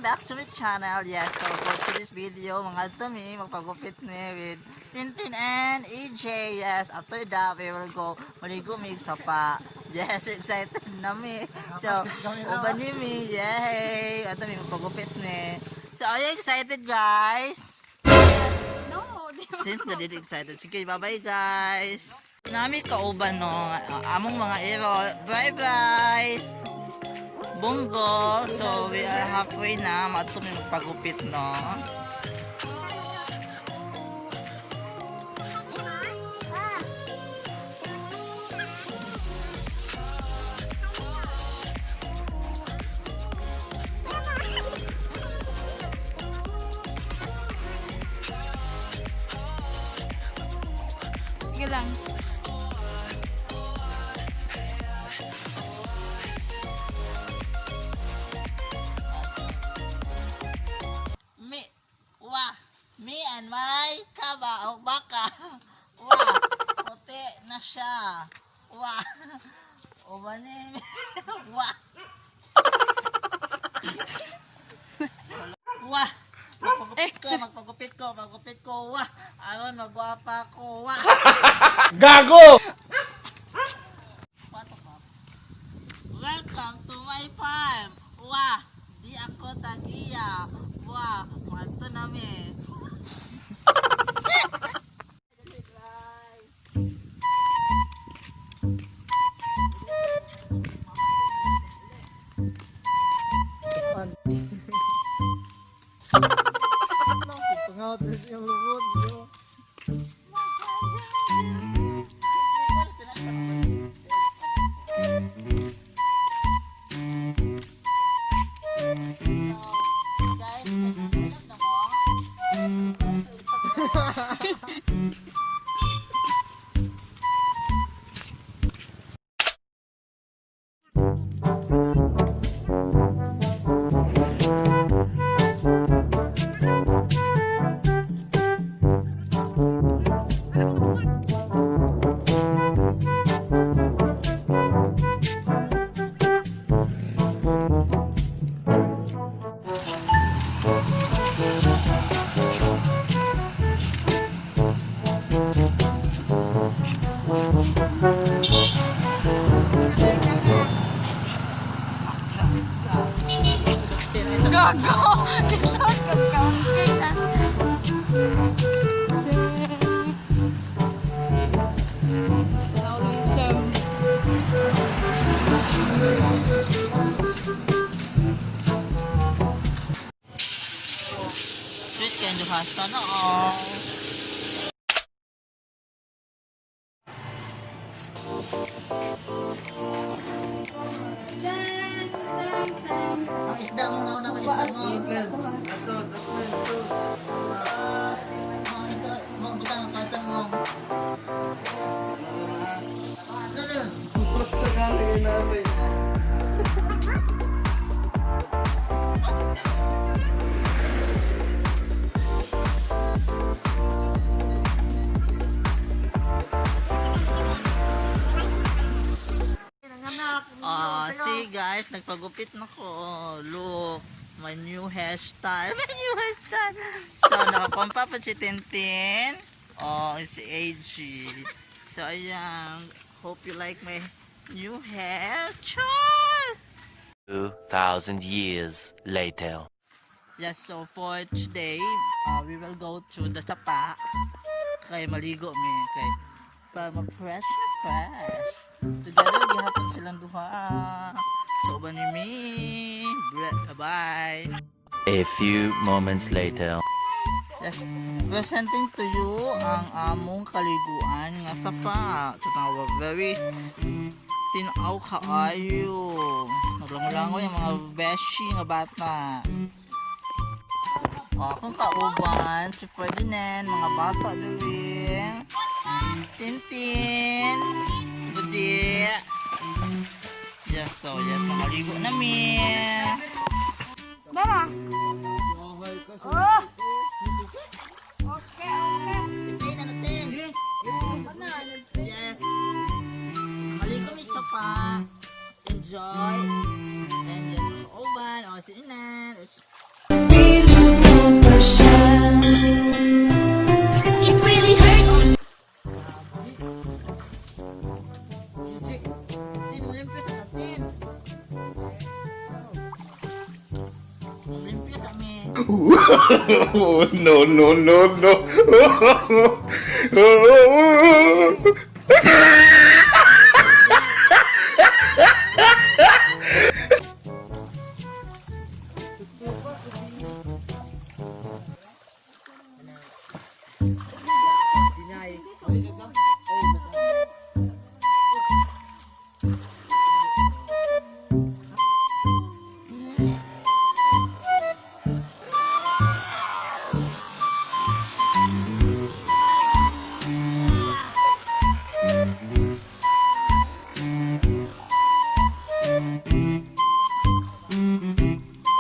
Welcome back to my channel. Yes, so for today's video, mga mi, magpagupit mi with Tintin and EJ. Yes, after that, we will go maligo mi sa pa. Yes, excited na mi. So, uban ni mi. Yay! Ato mi, magpagupit mi. So, are you excited, guys? No, di ba? Seems na dito excited. Sige, bye-bye, guys. Nami kauban, no? Among mga iro. Bye-bye! Bongo! So, we are halfway na. Mato mi magpagupit, no? Sige lang. Me, wa, me and my kaba o baka. Wa, puti na siya. Wa, uban ni wa. Wa, magpagupit ko, magpagupit ko, magpagupit ko. Wa, aron magwapa ko. Wa. Gago! What the fuck? Welcome to my farm. Wah, di ako tagiya. Wah, madto nami. Pangaw sa siyang lubot. Guys, alam na mo. Gago! Gago! Na. Naulisem. Sweet kayo duha sana all. Ang isda mo na una, ang isda mo. Asod, asod, asod. Mga isda, mga butang, kantang mo. Ano? Sa kami kay nanay. Ah, see guys, nagpagupit na ko. Look, my new hairstyle. My new hairstyle. So, nakakompa pa si Tintin. Oh, si AG. So, ayan. Hope you like my new hair. Char! 2,000 years later. Yes, so for today, we will go to the sapa. Kay maligo mi. Kay para mag-fresh na fresh. Together, gihapon silang duha. So, uban ni mi. Bye. A few moments later. Yes, presenting to you ang among kaliguan nga sapa. So, tawag very tinaw kaayo. Naglangoy-langoy ang mga beshi nga bata. O, akong kauban, si Ferdinand, mga bata diri. Tintin, Budi. Yes, so yes, nakaligo na mi. Dara! Oh! Okay. Tintin, ano, Tin? Yes. Maligo mi sa pa. Enjoy. And then, uban. O, si Inan. No, no, no, no.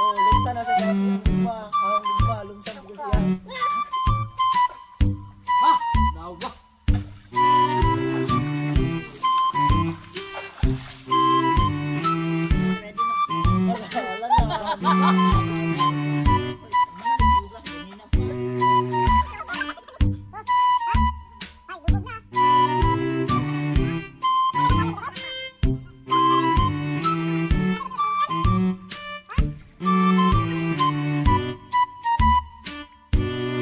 Oh, lumsa na siya sa akong gugma. Akong gugma, lumsa na ko siya. Ha! Nawa! Wala na.